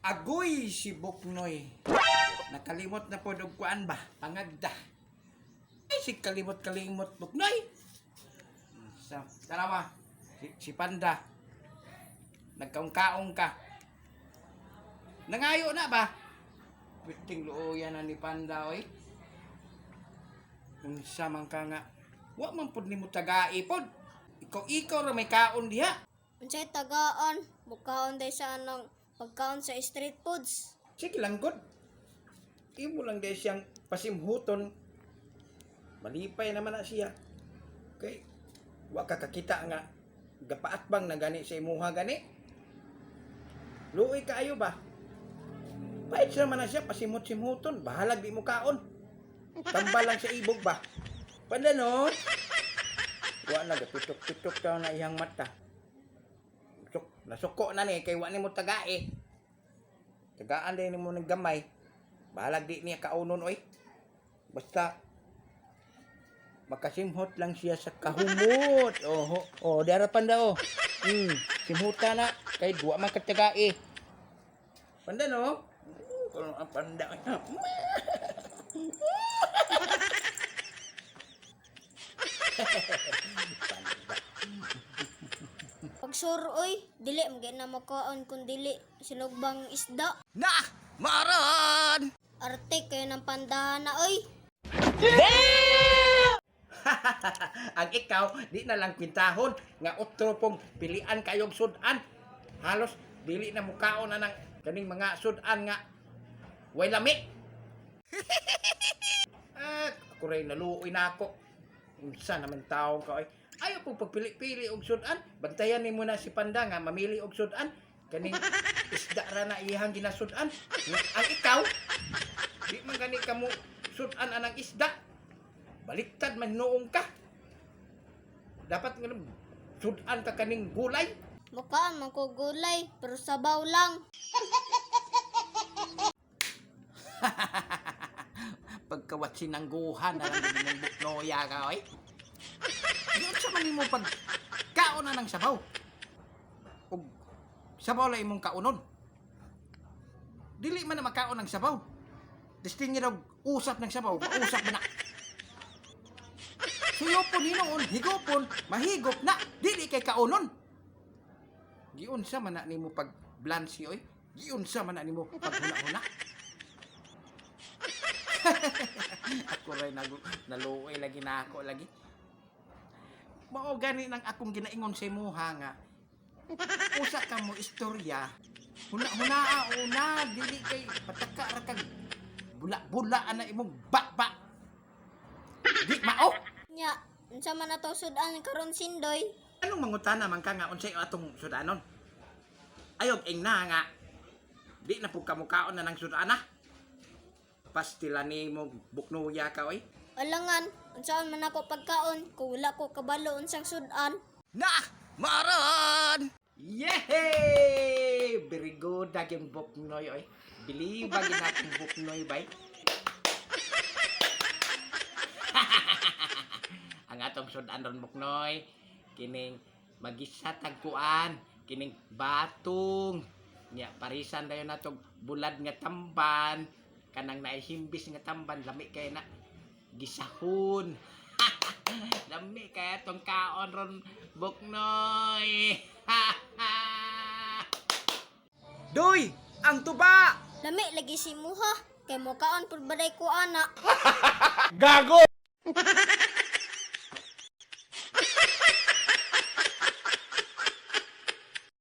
Agoy si Buknoy. Nakalimot na pod og kuan ba? Pangagda. Ay, si kalimot-kalimot Buknoy. Sa tanawa si Panda. Nagkaong-kaong ka. Nangayo na ba? Witing luoyan na ni Panda oy. Unsa man ka nga. Wa man pod nimo tagai pod. Ikaw-ikaw ra may kaon diha. Unsay tagaan, mukaon day sa anang pagkaon sa street foods. Sige lang god. Imo lang dahil siyang pasimhuton. Malipay naman na siya. Kay wa ka kakita nga gapaatbang na gani sa imuha gani. Luoy kaayo ba? Pait siya man na siya pasimhot-simhuton. Bahalag di mo kaon. Tambal lang sa ibog ba? Panda no? Wa na gapitok-pitok daw na iyang mata. Nasuko na ni kay wa nimo tagae. Tagaan din mo ng gamay. Bahalag di niya kaunon oy. Basta makasimhot lang siya sa kahumot. Oh, oh, diara panda oh. Simhuta na kay duwa man katagae. Panda no? Kuno ang panda. Pagsur oy, dili man gyud na makaon kun dili sinugbang isda. Na, maron. Arte kayo ng pandahan na oy. Ang ikaw di na lang kwintahon nga otro pong pilian kayog sudan. Halos dili na mukaon na ng kaning mga sudan nga way lami. Ah, ako rin naluoy na ako. Unsa naman taong ka oy. Ayaw pong pagpili-pili og sudan. Bantayan nimo na si Panda nga mamili og sudan. Kaning isda ra na iyang ginasudan. Ang ikaw di man gani kamo sudan anang isda. Baliktad man noong ka. Dapat nga sudan ka kaning gulay. Mukaon man ko gulay, pero sabaw lang. Pagkawat sinangguhan na lang din ng buknoya ka, oy. Di sa man nimo pag kaon na ng sabaw. Ug sabaw lang imong kaunon. Dili man na makaon ng sabaw. Distingi daw usap ng sabaw, mausap man na. Suyopon hinuon, higopon, mahigop na, dili kay kaunon. Giunsa man na nimo pag blansi oy. Giunsa man na nimo paghuna-huna. Ako ray naluoy lagi na ako lagi. Mao gani nang akong ginaingon sa imuha nga usa ka mo istorya huna-hunaa una dili kay pataka ra kag bula-bula ana imong ba-ba di mao. Nya, unsa man ato sudan karon Sindoy? Anong mangutana man ka nga unsay atong sudanon? Ayog ing na nga di na pud kamukaon na ng sudana. Pastila nimo buknuya ka oy. Alangan, unsaon man ako pagkaon kung wala ko kabalo unsang sudan. Na! Maron! Yehey! Very good yung buknoy oy. Believe ba ginakong buknoy bay? Ang atong sudan ron buknoy, kining magisa tagkuan, kining batong. Nya parisan dayon natong bulad nga tamban, kanang naihimbis nga tamban lami kay na gisahon. Lami kaya tong kaon ron buknoy. Doy, ang tuba. Lami lagi si muha, kay mukaon pud baday ko ana. Gago!